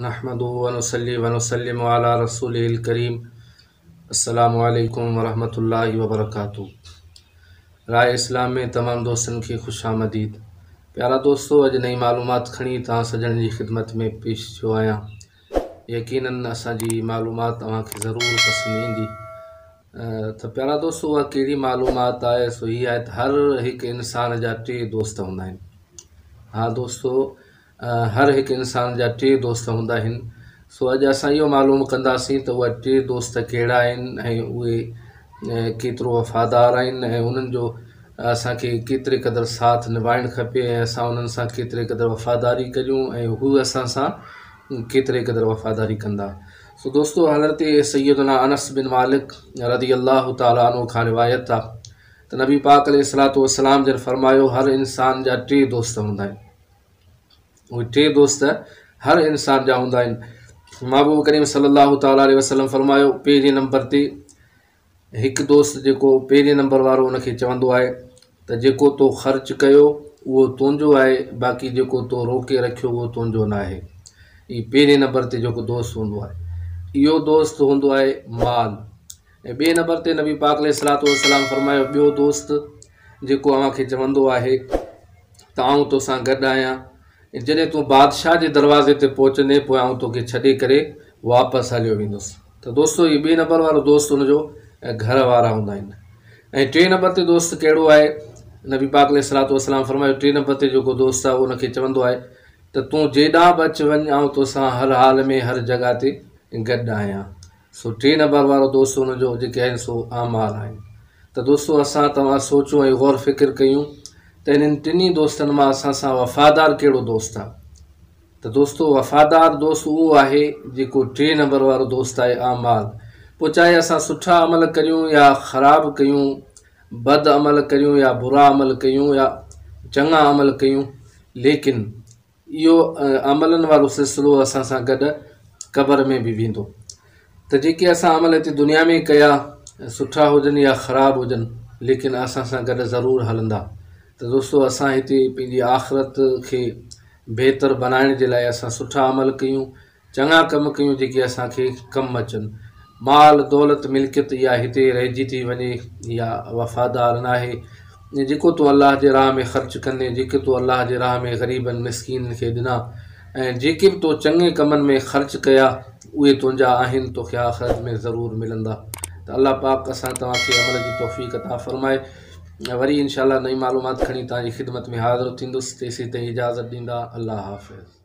نحمده ونصلي ونسلم علي رسوله الڪريم السلام عليڪم ورحمة الله وبرڪاته راء اسلام ۾ تمام دوستن کي خوش آمديد پيارا دوستو اڄ نئين معلومات کڻي توهان سڄڻن جي خدمت ۾ پيش ٿيو آهيان يقينن اسان جي معلومات اوهان کي ضرور پسند ايندي ته پيارا دوستو اها ڪهڙي معلومات آهي سو هي آهي ته هر هڪ انسان جا ٽي دوست هوندا آهن ها دوستو هر هڪ انسان جا ٽي دوست هوندا آهن سو اڄ اسان اهو معلوم ڪنداسين ته اها ٽي دوست ڪهڙا آهن ۽ اهي ڪيترو وفادار آهن ۽ انهن جو اسانکي ڪيتري قدر ساٿ نڀائڻ کپي ۽ اسان انهن سان ڪيتري قدر وفاداري ڪريون ۽ هو اسان سان ڪيتري قدر وفاداري ڪندا. سو دوستو حضرت سيدنا انس بن مالڪ رضي الله تعالٰي عنه کان روايت آ ته نبي پاڪ عليه الصلوة والسلام جن فرمايو هر انسان جا ٽي دوست هوندا آهن اهي ٽي دوست هر انسان جا هوندا آهن محبوب ڪريم صلي الله تعالٰي عليه وسلم فرمايو پهرين نمبر تي هڪ دوست جيڪو پهرين نمبر وارو ان کي چوندو آهي ته جيڪو تو خرچ ڪيو اهو تنهنجو آهي باقي جيڪو تو روڪي رکيو اهو تنهنجو ناهي. هي پهرين نمبر تي جيڪو دوست هوندو آهي اهو دوست هوندو آهي مال ۽ ٻئي نمبر تي نبي پاڪ عليه الصلوة والسلام فرمايو ٻيو دوست جيڪو اوهان کي چوندو آهي ته آئون توسان گڏ آهيان ۽ جڏهن تون بادشاهه جي دروازي تي پهچندين پوء آئون توکي ڇڏي ڪري واپس هليو ويندس ته دوستو هي ٻئي نمبر وارو دوست ان جو گهر وارا هوندا آهن ۽ ٽئين نمبر تي دوست ڪهڙو آهي نبي پاڪ عليه الصلوة والسلام فرمايو ٽئين نمبر تي جيڪو دوست آهي ان کي چوندو آهي ته تون جيڏانهن به اچ وڃ آئون توسان هر حال ۾ هر جڳهه تي گڏ آهيان سو ٽئين نمبر وارو دوست ان جو جيڪي آهن سو اعمال آهن ته دوستو اسان توهان سوچون ۽ غور فڪر ڪيون ته انهن ٽنهي دوستن مان اسان سان وفادار ڪهڙو دوست آهي ته دوستو وفادار دوست اهو آهي جيڪو ٽئين نمبر وارو دوست آهي اعمال پوء چاهي اسان سٺا عمل ڪريون يا خراب ڪيون بد عمل ڪريون يا برا عمل ڪيون يا چڱا عمل ڪيون ليڪن اهو عملن وارو سلسلو اسان سان گڏ قبر ۾ به ويندو ته جيڪي اسان عمل هتي دنيا ۾ ڪيا سٺا هجن يا خراب هجن ليڪن اسان سان گڏ ضرور هلندا ته دوستو اسان هتي پنهنجي آخرت کي بهتر بنائڻ جي لاء اسان سٺا عمل ڪيون چڱا ڪم ڪيون جيڪي اسان کي ڪم اچن. مال، دولت، ملڪيت اها هتي رهجي ٿي وڃي اها وفادار ناهي. جيڪو تون الله جي راهه ۾ خرچ ڪندين، جيڪي تو الله جي راهه ۾ غريبن مسڪينن کي ڏنا ۽ جيڪي به تو چڱي ڪمن ۾ خرچ ڪيا اهي تنهنجا آهن توکي آخرت ۾ ضرور ملندا ته الله پاڪ اسان توهان کي عمل جي توفيق عطا فرمائي وري انشاء الله نئين معلومات کڻي توهان جي خدمت ۾ حاضر ٿيندس تيسين تائين اجازت ڏيندا الله حافظ.